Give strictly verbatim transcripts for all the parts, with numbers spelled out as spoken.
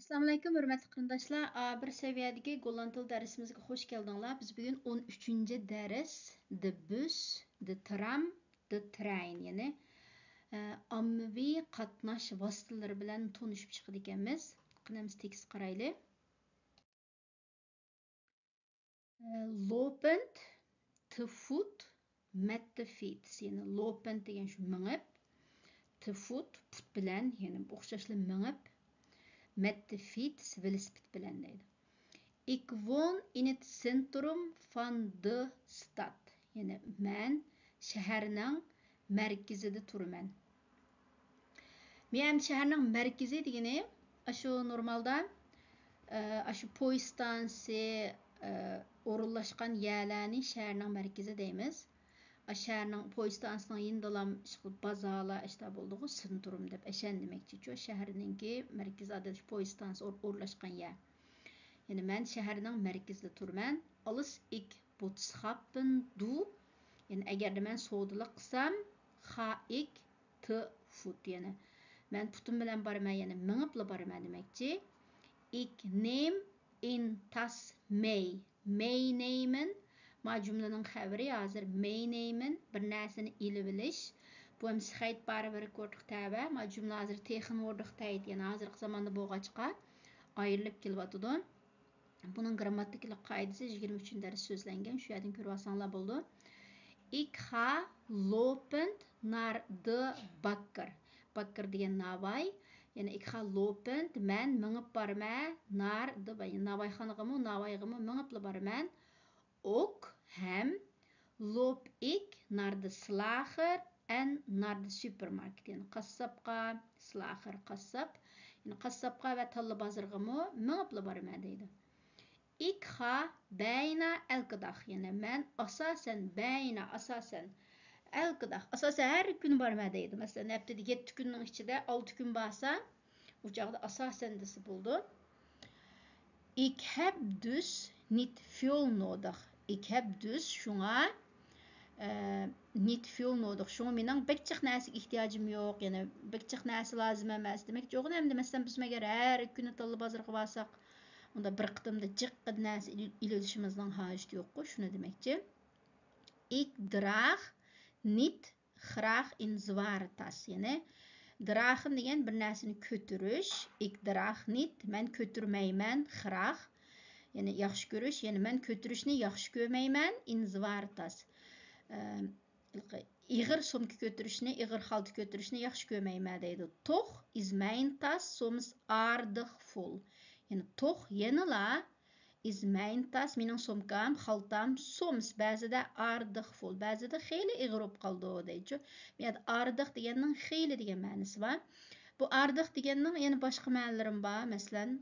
ئەسسالامۇئەلەيكۇم، ھۆرمەتلىك قېرىنداشلار. ئا بىر سەۋىيەدىكى گوللاند تىل دەرسىمىزگە خوش كەلدىڭلار. بىز بۈگۈن ئون ئۈچىنچى دەرس، دە بۇس، دە ترام، دە ترەين، يەنى، ئە، ئاممىۋى قاتناش ۋاسىتىلىرى بىلەن تونۇشۇپ چىقىدىكەنمىز. قېنى، بىز تېكىست قارايلى. Lopend, تىفۇت، مەتتىفىتس، يەنى لوپەند دېگەن شۇ مېڭىپ، تىفۇت، پۇت بىلەن، يەنى ئوخشاشلا مېڭىپ، مەتتىفىتس، ۋېلىسىپىت بىلەن دەيدۇ. Ik woon in het centrum van de stad، يەنى مەن شەھەرنىڭ مەركىزىدە تۇرىمەن. مەن شەھەرنىڭ مەركىزى دېگىنى، ئاشۇ نورمالدا، ئە، ئاشۇ پويىز ئىستانسىسى، ئە، ئورۇنلاشقان يەرلەرنى شەھەرنىڭ مەركىزى دەيمىز. ئا، شەھەرنىڭ پويىز ئىستانسىسىنىڭ يېنىدىلا ئىشقىلىپ بازارلار، ئىشتا بولىدىغۇ، سېنترۇم دەپ ئەشەن دېمەكچىچۇ. شەھەرنىڭكى مەركىزى ئادەتتە پويىز ئىستانسىسى ئور-، ئورۇنلاشقان يەر. يەنى مەن شەھەرنىڭ مەركىزىدە تۇرىمەن. Als ik boodschappen doe، يەنى ئەگەردە مەن سودىلىق قىلسام، ga ik te voet، يەنى مەن پۇتۇم بىلەن بارىمەن، يەنى مېڭىپلا بارىمەن دېمەكچى. Ik neem een tas mee. Meenemen. ما جۈملىنىڭ خەۋىرى ھازىر meenemen، بىر نەرسىنى ئېلىۋېلىش. بۇ ھەم سىخەيت بارى بىر كورتلۇق تەۋە. ما جۈملە ھازىر تېخىن ۋوردۇق تەيت، يەنى ھازىرقى زاماندا بولغاچقا ئايرىلىپ كېلىۋاتىدۇ. بۇنىڭ گرامماتىكىلىق قائىدىسى يىگىرمە ئۈچىنچى دەرس سۆزلەنگەن، شۇ يەردىن كۆرۈۋالساڭلار بولىدۇ. Ik ga lopend naar de bakker. Bakker دېگەن ناۋاي. يەنى ik ga lopend، مەن مېڭىپ بارىمەن، naar de، ناۋايخانىغىمۇ، ناۋايغىمۇ مېڭىپلا بارىمەن. Ok، ھەم، loop ik naar de slager en naar de supermarkt، يەنى قاسساپقا، slager، قاسساپ، يەنى قاسساپقا ۋە تاللا بازىرىغىمۇ مېڭىپلا بارىمەن دەيدۇ. Ik ga bijna elke dag، يەنى مەن ئاساسەن، bijna، ئاساسەن، elke dag، ئاساسەن ھەر كۈنى بارىمەن دەيدۇ. مەسىلەن، ھەپتىدە يەتتە كۈننىڭ ئىچىدە ئالتە كۈن بارسا، ئۇ چاغدا ئاساسەن دېسە بولىدۇ. Ik heb dus niet veel nodig. Ik heb dus، شۇڭا، ئە، niet veel nodig. شۇڭا مېنىڭ بەك جىق نەرسىگە ئېھتىياجىم يوق. يەنى بەك جىق نەرسە لازىم ئەمەس. دېمەكچى، ئوغۇل ئەمدى، مەسىلەن، بىز مەگەر ھەر كۈنى تاللا بازىرىغا بارساق، ئۇندا بىر قېتىمدا جىققىدە نەرسە ئېلىۋېلىشىمىزنىڭ ھاجىتى يوققۇ. شۇنى دېمەكچى. Ik draag niet graag een zware tas. يەنى، dragen دېگەن بىر نەرسىنى كۆتۈرۈش. Ik draag niet، مەن كۆتۈرمەيمەن، graag، يەنى ياخشى كۆرۈش، يەنى مەن كۆتۈرۈشنى ياخشى كۆرمەيمەن، een zware tas. ئە، ئېغىر سومكا كۆتۈرۈشنى، ئېغىر خالتا كۆتۈرۈشنى ياخشى كۆرمەيمەن دەيدۇ. Toch is mijn tas soms aardig vol. يەنى، toch، يەنىلا، is mijn tas، مېنىڭ سومكام، خالتام، soms، بەزىدە، aardig vol، بەزىدە خېلى ئېغىر بولۇپ قالىدۇ دەيدۇ. بۇ يەردە aardig دېگەننىڭ خېلى دېگەن مەنىسى بار. بۇ aardig دېگەننىڭ يەنە باشقا مەنىلىرىمۇ بار. مەسىلەن،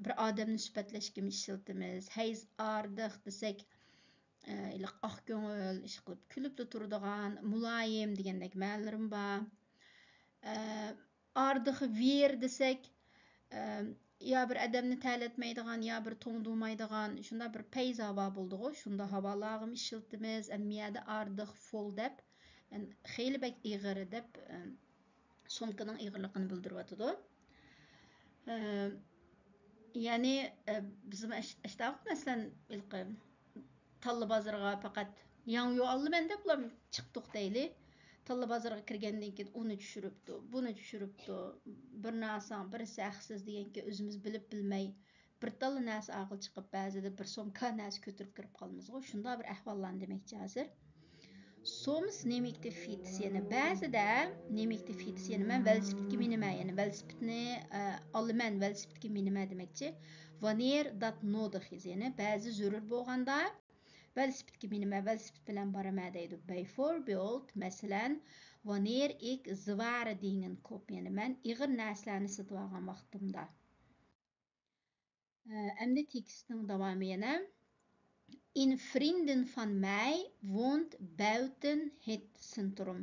بىر ئادەمنى سۈپەتلەشكە ئىشلىتىمىز. Hij is aardig دېسەك، ئە، ھېلىقى ئاق كۆڭۈل، ئىشقىلىپ كۈلۈپلا تۇرىدىغان، مۇلايىم دېگەندەك مەنىلىرىمۇ بار. ئە، ئاردىغا ۋېر دېسەك، ئە، يا بىر ئادەمنى تەلەتمەيدىغان، يا بىر توڭدۇرمايدىغان، شۇنداق بىر پەيز ھاۋا بولىدىغۇ، شۇنداق ھاۋالارغىمۇ ئىشلىتىمىز. ئەمما يەردە ئاردىغا فول دەپ، يەنى خېلى بەك ئېغىر دەپ، ئە، سومكىنىڭ ئېغىرلىقىنى بىلدۈرۈۋاتىدۇ. ئە، يەنى، ئە، بىزمۇ ئەش-، ئەشتاغۇ، مەسىلەن، ھېلىقى تاللا بازىرىغا پەقەت ياڭيۇ ئالىمەن دەپلا چىقتۇق دەيلى. تاللا بازىرىغا كىرگەندىن كېيىن ئۇنى چۈشۈرۈپتۇ، بۇنى چۈشۈرۈپتۇ. بىرنى ئالساڭ، بىرسى ھەقسىز دېگەنكى، ئۆزىمىز بىلىپ بىلمەي بىر تاللا نەرسە ئاغىل چىقىپ، بەزىدە بىر سومكا نەرسە كۆتۈرۈپ كىرىپ قالىمىزغۇ. شۇنداق بىر ئەھۋاللارنى دېمەكچى ھازىر. Soms neem ik de fiets، يەنى بەزىدە neem ik de fiets، يەنى مەن ۋېلىسىپىتكە مىنىمەن، يەنى ۋېلىسىپىتنى، ئە، ئالىمەن، ۋېلىسىپىتكە مىنىمەن دېمەكچى. Wanneer dat nodig is، يەنى بەزى زۆرۈر بولغاندا ۋېلىسىپىتكە مىنىمەن، ۋېلىسىپىت بىلەن بارىمەن دەيدۇ. Bijvoorbeeld، مەسىلەن، wanneer ik zware dingen koop، يەنى مەن ئېغىر نەرسىلەرنى سېتىۋالغان ۋاقتىمدا. ئەمدى تېكىستنىڭ داۋامى يەنە. Een vriendin van mij woont buiten het centrum.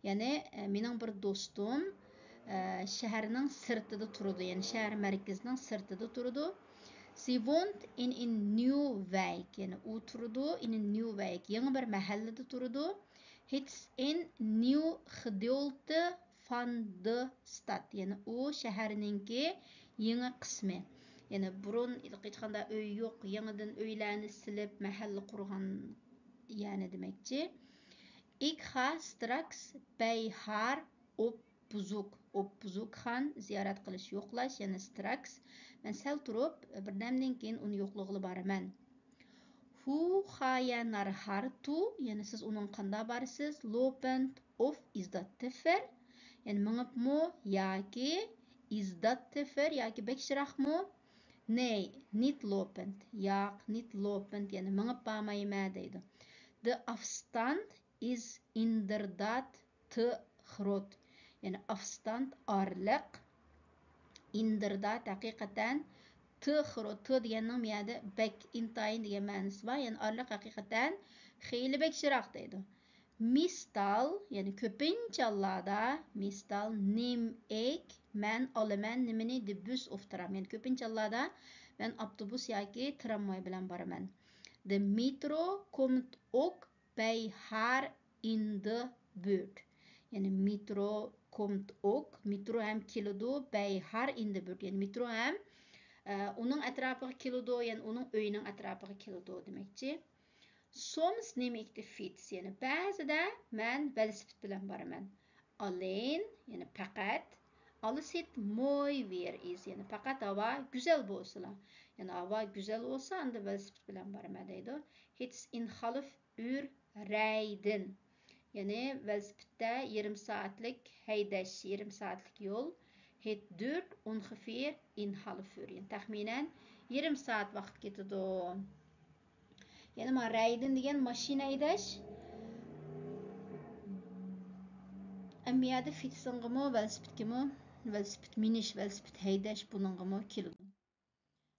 يەنى، ئە، مېنىڭ بىر دوستۇم، ئە، شەھەرنىڭ سىرتىدا تۇرىدۇ، يەنى شەھەر مەركىزىنىڭ سىرتىدا تۇرىدۇ. Ze woont in een nieuw wijk، يەنى ئۇ تۇرىدۇ in een nieuw wijk، يېڭى بىر مەھەللىدە تۇرىدۇ. Het is een nieuw gedeelte van de stad، يەنى ئۇ شەھەرنىڭكى يېڭى قىسمى. يەنى بۇرۇن ھېلىقى ھېچقانداق ئۆي يوق، يېڭىدىن ئۆيلەرنى سېلىپ، مەھەللە قۇرغان يەرنى دېمەكچى. ئىك خا ستراكس بەي ھار ئوپ بۇزۇك. ئوپ بۇزۇك خان زىيارەت قىلىش، يوقلاش، يەنى ستراكس. مەن سەل تۇرۇپ، بىردەمدىن كېيىن ئۇنى يوقلىغىلى بارىمەن. ھۇ خايە نار ھار تو، يەنى سىز ئۇنىڭ قاندا بارىسىز؟ لوپنت ئوف ئىزداتتىفېر، يەنى مېڭىپمۇ ياكى ئىزداتتىفېر ياكى بەك يىراقمۇ؟ نەي، نىت لوپنت، ياق، نىت لوپنت، يەنى مېڭىپ بارمايمەن دەيدۇ. دە ئافستاند ئىز ئىندېردات تىخ روت، يەنى ئافستاند ئارىلىق، ئىندېردات ھەقىقەتەن، تىخ روت، تىخ دېگەننىڭ بۇ يەردە بەك، ئىنتايىن دېگەن مەنىسى بار، يەنى ئارىلىق ھەقىقەتەن خېلى بەك يىراق دەيدۇ. مىستال، يەنى كۆپىنچە ھاللاردا، مىستال نېم ئېك، مەن ئالىمەن نېمىنى؟ دە بۇس ئوف ترام، يەنى كۆپىنچە ھاللاردا مەن ئاپتوبۇس ياكى ترامۋاي بىلەن بارىمەن. دە مېترو كومت ئوك بەي ھار ئىندە بۇرت. يەنى مېترو كومت ئوك، مېترو ھەم كېلىدۇ، بەي ھار ئىندە بۇرت. يەنى مېترو ھەم، ئە، ئۇنىڭ ئەتراپىغا كېلىدۇ، يەنى ئۇنىڭ ئۆيىنىڭ ئەتراپىغا كېلىدۇ دېمەكچى. سومس نېم ئېكتىفىتس، يەنى بەزىدە مەن ۋېلىسىپىت بىلەن بارىمەن. ئالېن، يەنى پەقەت. ئالىسىت موي ۋېر ئىز، يەنى پەقەت ھاۋا گۈزەل بولسىلا. يەنى ھاۋا گۈزەل بولسا، ئاندا ۋېلىسىپىت بىلەن بارىمەن دەيدۇ. ھېتس ئىن خالف ئۈر رەيدىن. يەنى ۋېلىسىپىتتە يېرىم سائەتلىك ھەيدەش، يېرىم سائەتلىك يول. ھېت دۈرت ئونخفېر ئىن خالف ئۈر. يەنى تەخمىنەن يېرىم سائەت ۋاقىت كېتىدۇ. يەنى ما رەيدىن دېگەن ماشىنا ھەيدەش. ئەمما يەردە فىتسىنغىمۇ، ۋېلىسىپىتكىمۇ، ۋېلىسىپىت مىنىش، ۋېلىسىپىت ھەيدەش بۇنىڭغىمۇ كېلىدۇ.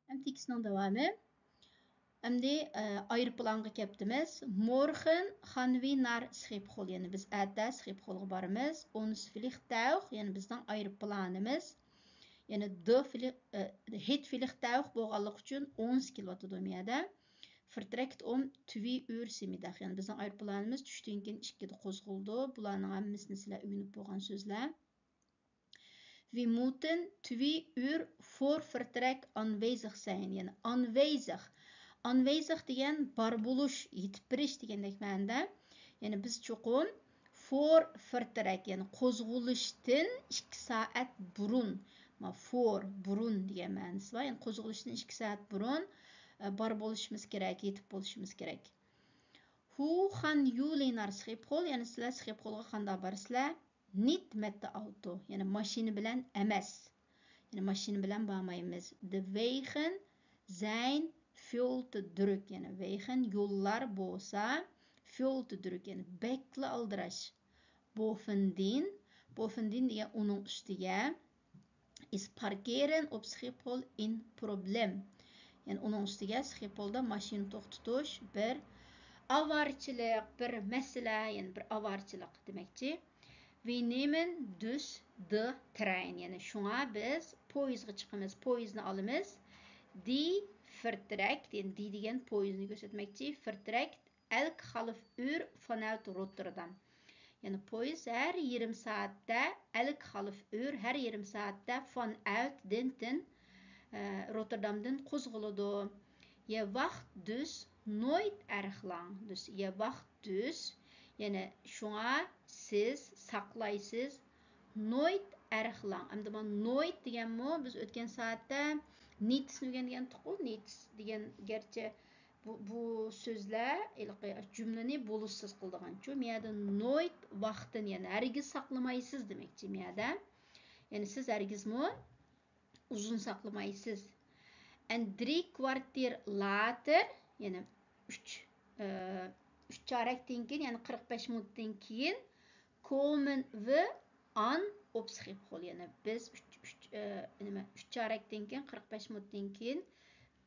ئەمدى تېكىستنىڭ داۋامى. ئەمدى، ئە، ئايروپىلانغا كەپتىمىز. مورخېن خانۋى نار سخېپخول. يەنى بىز ئەتە سخېپخولغا بارىمىز. ئونس فلىختاوخ، يەنى بىزنىڭ ئايروپىلانىمىز. يەنى د فلىخ-، ئە، ھېت فلىختاوخ بولغانلىقى ئۈچۈن ئونس كېلىۋاتىدۇ مۇ يەردە. فىرترەكت ئوم تۈۋى ئۈر سىمىداخ. يەنى بىزنىڭ ئايروپىلانىمىز چۈشتىن كېيىن ئىككىدە قوزغىلىدۇ. بۇلارنىڭ ھەممىسىنى سىلەر ئۆگىنىپ بولغان سۆزلەر. ۋى مۇتىن تۈۋى ئۈر فور فىرترەك ئانۋەيزىخ سەين، يەنى ئانۋەيزىخ. ئانۋەيزىخ دېگەن بار بولۇش، يېتىپ بېرىش دېگەندەك مەنىدە. يەنى بىز چوقۇم فور فىرترەك، يەنى قوزغىلىشتىن ئىككى سائەت بۇرۇن، ما فور، بۇرۇن دېگەن مەنىسى بار. يەنى قوزغىلىشتىن ئىككى سائەت بۇرۇن، ئە، بار بولۇشىمىز كېرەك، يېتىپ بولۇشىمىز كېرەك. ھۇ خان يۇلىنار سخېپخول، يەنى سىلەر سخېپخولغا قانداق بارىسىلەر؟ نىت مەتتە ئاۋتو، يەنى ماشىنا بىلەن ئەمەس. يەنى ماشىنا بىلەن بارمايمىز. دە ۋەيخېن زەين فيولتە دۈرۈك، يەنى ۋەيخېن يوللار بولسا، فيولتە دۈرۈك، يەنى بەكلا ئالدىراش. بوفېندىن، بوفېندىن دېگەن ئۇنىڭ ئۈستىگە. ئىس پاركېرېن ئوپ سخېپخول ئىن پروبلېم. يەنى ئۇنىڭ ئۈستىگە سخېپخولدا ماشىنا توختىتىش بىر ئاۋارىچىلىق، بىر مەسىلە، يەنى بىر ئاۋارىچىلىق دېمەكچى. ۋى نېمېن دۈس دى ترەين. يەنى شۇڭا بىز پويىزغا چىقىمىز، پويىزنى ئالىمىز. دى فىرترەكت، يەنى دى دېگەن پويىزنى كۆرسەتمەكچى. فىرترەكت ئەلك خالف ئۈر فانەۋت روتتېردام. يەنى پويىز ھەر يېرىم سائەتتە، ئەلك خالف ئۈر، ھەر يېرىم سائەتتە فانئەۋت دېنتىن، ئە، روتتېردامدىن قوزغىلىدۇ. يە ۋاخت دۈس نويت ئەرخلاڭ. دۈس، يە ۋاخت دۈس. يەنى شۇڭا سىز ساقلايسىز نويت ئەرخلاڭ. ئەمدى مانا نويت دېگەنمۇ بىز ئۆتكەن سائەتتە نىتسنى ئۆگەنگەنتۇققۇ. نىتس دېگەن گەرچە بۇ، بۇ سۆزلەر ھېلىقى جۈملىنى بولۇشسىز قىلىدىغان. چۈ، مۇ يەردە نويت ۋاختىن، يەنى ھەرگىز ساقلىمايسىز دېمەكچى مۇ يەردە. يەنى سىز ھەرگىزمۇ ئۇزۇن ساقلىمايسىز. ئەن درى كۋارتىر لاتېر، يەنى ئۈچ، ئە، ئۈچ چارەكتىن كېيىن، يەنى قىرىق بەش مىنۇتتىن كېيىن، كومېن ۋى ئان ئوپ سخېپخول. يەنى بىز ئۈچ، ئۈچ، ئە، نېمە، ئۈچ چارەكتىن كېيىن، قىرىق بەش مىنۇتتىن كېيىن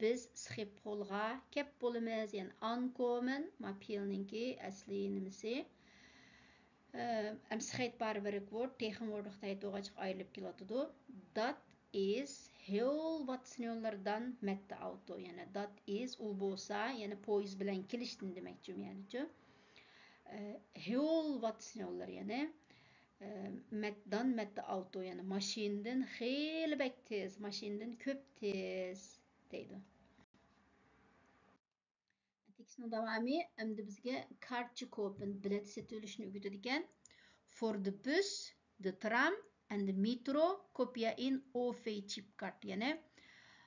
بىز سخېپخولغا كەپ بولىمىز. يەنى ئانكومېن، ما پېئىلنىڭكى ئەسلى نېمىسى. ئە، ئەم سخېيت بار ۋېرك ۋورد، تېخىم ۋوردۇق تەيتوغاچقا ئايرىلىپ كېلىۋاتىدۇ. دات ئىز ھېئول ۋاتسنيوللېردان مەتتە ئاۋتو. يەنى دات ئىز ئۇ بولسا، يەنى پويىز بىلەن كېلىشتىن دېمەكچى مۇ يەردىچۇ. ئە، ھېئول ۋاتسنيوللېر، يەنى مەت-، دان مەتتە ئاۋتو، يەنى ماشىنىدىن خېلى بەك تېز، ماشىنىدىن كۆپ تېز دەيدۇ. تېكىستنىڭ داۋامى ئەمدى بىزگە كارتچە كوپىن بېلەت سېتىۋېلىشنى ئۆگىتىدىكەن. For the bus, the tram and the metro, kopieer een O V-chipkaart. يەنى،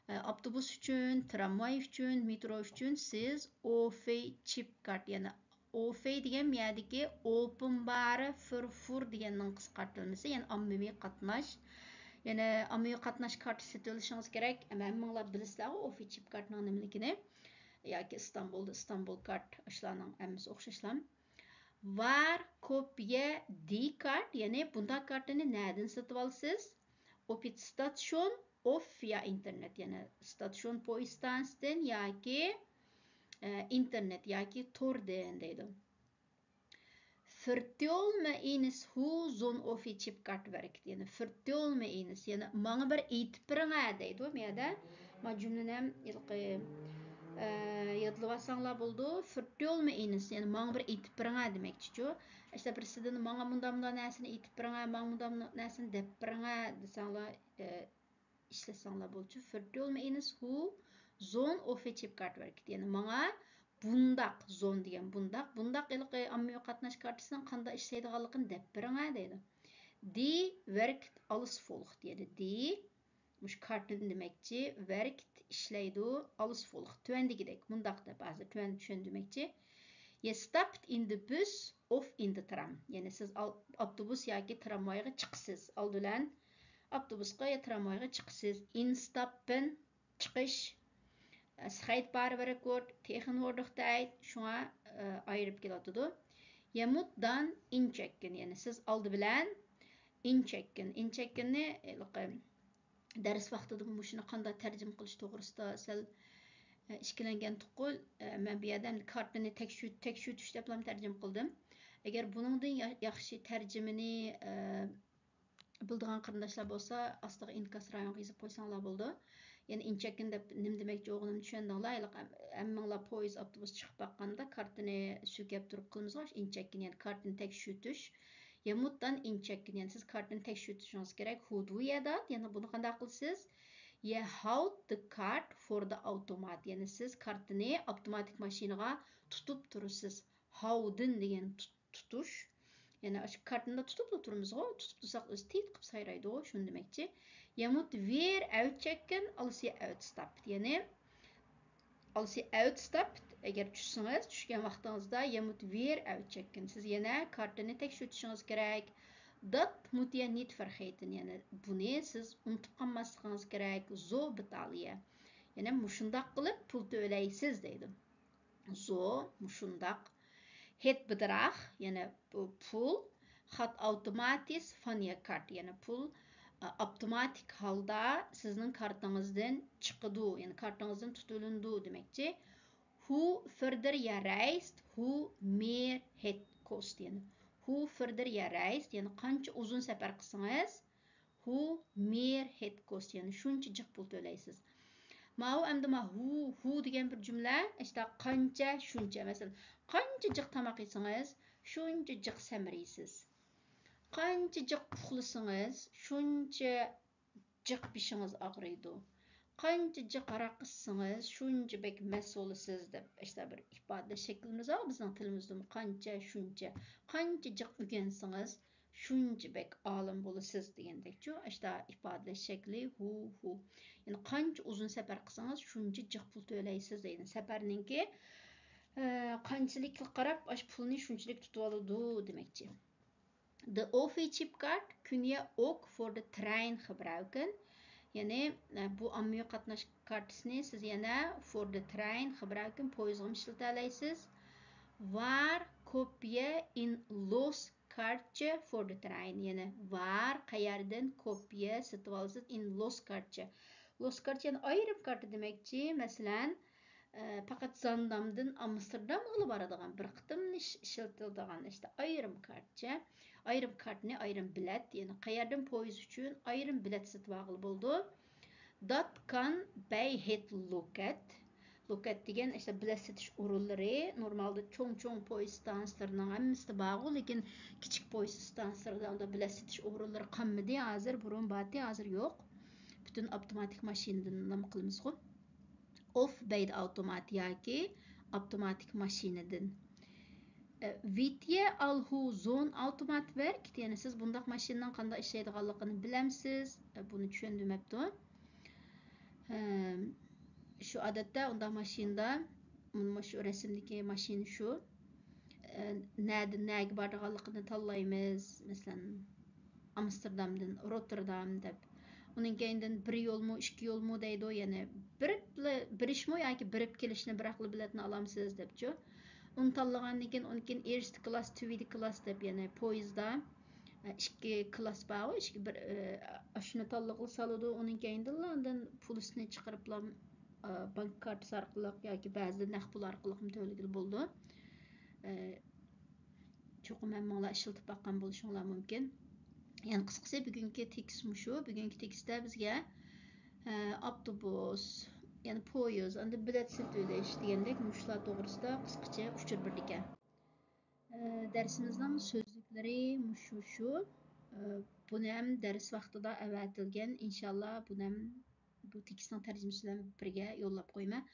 ئاپتوبۇس ئۈچۈن، ترامۋاي ئۈچۈن، مېترو ئۈچۈن سىز O V chipkaart، يەنى O V دېگەن بۇ يەردىكى Openbare Vervoer دېگەننىڭ قىسقارتىلمىسى، يەنى ئاممىۋى قاتناش. يەنى ئاممىۋى قاتناش كارتى سېتىۋېلىشىڭىز كېرەك. ھەممىڭلار بىلىسىلەرغۇ O V chipkaartنىڭ نېمىلىكىنى. ياكى ئىستانبۇلدا ئىستانبۇل كارت، ئاشۇلارنىڭ ھەممىسى ئوخشاشلا. Waar kopieer die kaart، يەنى بۇنداق كارتىنى نەدىن سېتىۋالىسىز؟ Op het station of via internet، يەنى ستاسيون پويىز ستانسىدىن ياكى، ئە، ئىنتېرنېت ياكى توردىن دەيدۇ. Vertel me eens hoe zo'n O V chipkaart werkt. يەنى vertel me eens، يەنى ماڭا بىر ئېيتىپ بېرىڭە دەيدۇ بۇ يەردە. ما جۈملىنى ھېلىقى، ئە، يادلىۋالساڭلار بولىدۇ. Vertel me eens، يەنى ماڭا بىر ئېيتىپ بېرىڭە دېمەكچىچۇ. ئىشتە بىرسىدىن ماڭا مۇنداق مۇنداق نەرسىنى ئېيتىپ بېرىڭە، ماڭا مۇنداق مۇنداق نەرسىنى دەپ بېرىڭە دېسەڭلار، ئە، ئىشلەتسەڭلار بولىدۇ. Vertel me eens hoe zo'n O V chipkaart werkt. يەنى ماڭا بۇنداق، zo'n دېگەن بۇنداق، بۇنداق ھېلىقى ئاممىۋى قاتناش كارتىسىنىڭ قانداق ئىشلەيدىغانلىقىنى دەپ بېرىڭە دەيدۇ. Die werkt als volgt، يەنى die، مۇشۇ كارتىنى دېمەكچى، werkt ئىشلەيدۇ، als volgt، تۆۋەندىكىدەك، مۇنداق دەپ، ھازىر تۆۋەن چۈشەندۈرمەكچى. Je stapt in de bus of in de tram. يەنى سىز ئاپتوبۇس ياكى ترامۋايغا چىقىسىز. ئالدى بىلەن ئاپتوبۇسقا يا ترامۋايغا چىقىسىز. Instappen، چىقىش. Schijtbare Vervoer، تېخىن ۋوردۇختەيت، شۇڭا ئايرىپ كېلىۋاتىدۇ. Je moet dan inchecken، يەنى سىز ئالدى بىلەن inchecken، incheckenنى ھېلىقى دەرس ۋاقتىدا مۇشۇنى قانداق تەرجىمە قىلىش توغرىسىدا سەل، ئە، ئىككىلەنگەنتۇققۇ. ئە، مەن بۇ يەردە ئەمدى كارتىنى تەكشۈ-، تەكشۈرتۈش دەپلا تەرجىمە قىلدىم. ئەگەر بۇنىڭدىن يا-، ياخشى تەرجىمىنى، ئە، بىلىدىغان قېرىنداشلار بولسا، ئاستىغا ئىنكاس رايونغا يېزىپ قويساڭلار بولىدۇ. يەنى inchecken دەپ نېمە دېمەكچى بولغىنىمنى چۈشەندىڭلار. ھېلىقى ھەم-، ھەممىڭلار پويىز، ئاپتوبۇس چىقىپ باققاندا كارتىنى سۈركەپ تۇرۇپ قىلىمىزغۇ، ئىشتە inchecken، يەنى كارتىنى تەكشۈرتۈش. Je moet dan inchecken، يەنى سىز كارتىنى تەكشۈرتۈشىڭىز كېرەك. Hoe doe je dat؟ يەنى بۇنى قانداق قىلىسىز؟ Je houdt de kaart voor de automaat، يەنى سىز كارتىنى ئاپتوماتىك ماشىنىغا تۇتۇپ تۇرىسىز. Houden دېگەن تۇت-، تۇتۇش. يەنى ئاشۇ كارتىنى تۇتۇپلا تۇرىمىزغۇ، تۇتۇپ تۇرساق ئۆزى تىت قىلىپ سايرايدىغۇ، شۇنى دېمەكچى. Je moet weer uitchecken als je uitstapt، يەنى als je uitstapt، ئەگەر چۈشسىڭىز، چۈشكەن ۋاقتىڭىزدا je moet weer uitchecken، سىز يەنە كارتىنى تەكشۈرتۈشىڭىز كېرەك. Dat moet je niet vergeten، يەنى بۇنى سىز ئۇنتۇپ قالماسلىقىڭىز كېرەك. Zo betaal je، يەنى مۇشۇنداق قىلىپ پۇل تۆلەيسىز دەيدۇ. Zo، مۇشۇنداق. Het bedrag، يەنى بۇ پۇل، gaat automatisch van je kaart، يەنى پۇل، ئا، ئاپتوماتىك ھالدا سىزنىڭ كارتىڭىزدىن چىقىدۇ، يەنى كارتىڭىزدىن تۇتۇلۇنىدۇ دېمەكچى. Hoe verder je reist, hoe meer het kost، يەنى hoe verder je reist، يەنى قانچە ئۇزۇن سەپەر قىلسىڭىز، hoe meer het kost، يەنى شۇنچە جىق پۇل تۆلەيسىز. ماۋۇ ئەمدى ما ھۇ، ھۇ دېگەن بىر جۈملە، ئىشتە قانچە، شۇنچە. مەسىلەن، قانچە جىق تاماق يېسىڭىز، شۇنچە جىق سەمرىيسىز. قانچە جىق ئۇخلىسىڭىز، شۇنچە جىق بېشىڭىز ئاغرىيدۇ. قانچە جىق ھاراق ئىچسىڭىز، شۇنچە بەك مەست بولىسىز دەپ، ئىشتە بىر ئىپادىلەش شەكلىمىز بار بىزنىڭ تىلىمىزدىمۇ، قانچە، شۇنچە. قانچە جىق ئۆگەنسىڭىز، شۇنچە بەك ئالىم بولىسىز دېگەندەكچۇ، ئاشتا ئىپادىلەش شەكلى ھۇ، ھۇ. يەنى قانچە ئۇزۇن سەپەر قىلسىڭىز، شۇنچە جىق پۇل تۆلەيسىز دەيدۇ. سەپەرنىڭكى، ئە، قانچىلىكىگە قاراپ، ئاشۇ پۇلنى شۇنچىلىك تۇتۇۋالىدۇ دېمەكچى. De O V chipkaart kun je ook voor de trein gebruiken. يەنى، ئە، بۇ ئاممىۋى قاتناش كارتىسىنى سىز يەنە voor de trein gebruiken، پويىزغىمۇ ئىشلىتەلەيسىز. Waar kopieer een los kaartje voor de trein. يەنى waar، قەيەردىن، kopieer، سېتىۋالىسىز، een los kaartje. Los kaartje، يەنى ئايرىم كارتا دېمەكچى. مەسىلەن، ئە، پەقەت زاندامدىن ئامستېردامغىلا بارىدىغان بىر قېتىملا ئىش-، ئىشلىتىلىدىغان ئىشتە ئايرىم كارتچە. ئايرىم كارتنى، ئايرىم بېلەت، يەنى قەيەردىن پويىز ئۈچۈن ئايرىم بېلەت سېتىۋالغىلى بولىدۇ. Dat kan bij het loket. لوكەت دېگەن ئىشتە بېلەت سېتىش ئورۇنلىرى، نورمالدا چوڭ-چوڭ پويىز ئىستانسىلىرىنىڭ ھەممىسىدە بارغۇ، لېكىن كىچىك پويىز ئىستانسىلىرىدا ئۇنداق بېلەت سېتىش ئورۇنلىرى قالمىدى ھازىر، بۇرۇن بارتى، ھازىر يوق. پۈتۈن ئاپتوماتىك ماشىنىدىن نېمە قىلىمىزغۇ؟ ئوف بەيدە ئاپتومات ياكى ئاپتوماتىك ماشىنىدىن. ۋىتيە ئالھۇ زون ئاپتومات ۋەرك، يەنى سىز بۇنداق ماشىنىنىڭ قانداق ئىشلەيدىغانلىقىنى بىلەمسىز؟ بۇنى چۈشەندۈرمەپتۇ. ھەم شۇ ئادەتتە ئۇنداق ماشىنىدا، مۇشۇ رەسىمدىكى ماشىنا شۇ. ئە، نەدىن نەگە بارىدىغانلىقىنى تاللايمىز. مەسىلەن، ئامستېردامدىن روتتېردام دەپ. ئۇنىڭ كەينىدىن بىر يولمۇ، ئىككى يولمۇ دەيدۇ. يەنى بېرىپلا، بېرىشمۇ ياكى بېرىپ كېلىشنى بىراقلا بېلەتنى ئالامسىز دەپچۇ. ئۇنى تاللىغاندىن كېيىن، ئۇنىڭ كېيىن ئېرست كلاس، تۈۋىدە كلاس دەپ، يەنى پويىزدا ئىككى كلاس بارغۇ، ئىككى بىر، ئە، ئاشۇنى تاللىغىلى سالىدۇ. ئۇنىڭ كەينىدىنلا ئاندىن پۇلىسىنى چىقىرىپلا، ئە، بانكا كارتىسى ئارقىلىق ياكى بەزىدە نەق پۇل ئارقىلىقمۇ تۆلىگىلى بولىدۇ. ئە، چوقۇم ھەممىڭلار ئىشلىتىپ باققان بولۇشۇڭلار مۇمكىن. يەنى قىسقىسى، بۈگۈنكى تېكىست مۇشۇ. بۈگۈنكى تېكىستتە بىزگە، ئە، ئاپتوبۇس، يەنى پويىز، ئاندىن بېلەت سېتىۋېلىش دېگەندەك مۇشۇلار توغرىسىدا قىسقىچە ئۇچۇر بېرىدىكەن. ئە، دەرسىمىزنىڭ سۆزلۈكلىرى مۇشۇ، شۇ. ئە، بۇنى ھەم دەرس ۋاقتىدا ئەۋەتىلگەن. ئىنشاللا بۇنى ھەم بۇ تېكىستنىڭ تەرجىمىسى بىلەن بىرگە يوللاپ قويىمەن.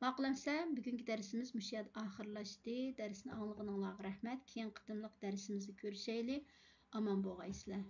ماقۇل ئەمىسە، بۈگۈنكى دەرسىمىز مۇشۇ يەردە ئاخىرلاشتى. دەرسنى ئاڭلىغىنىڭلارغا رەھمەت. كېيىنكى قېتىملىق دەرسىمىزدە كۆرۈشەيلى. ئامان بولغايسىلەر.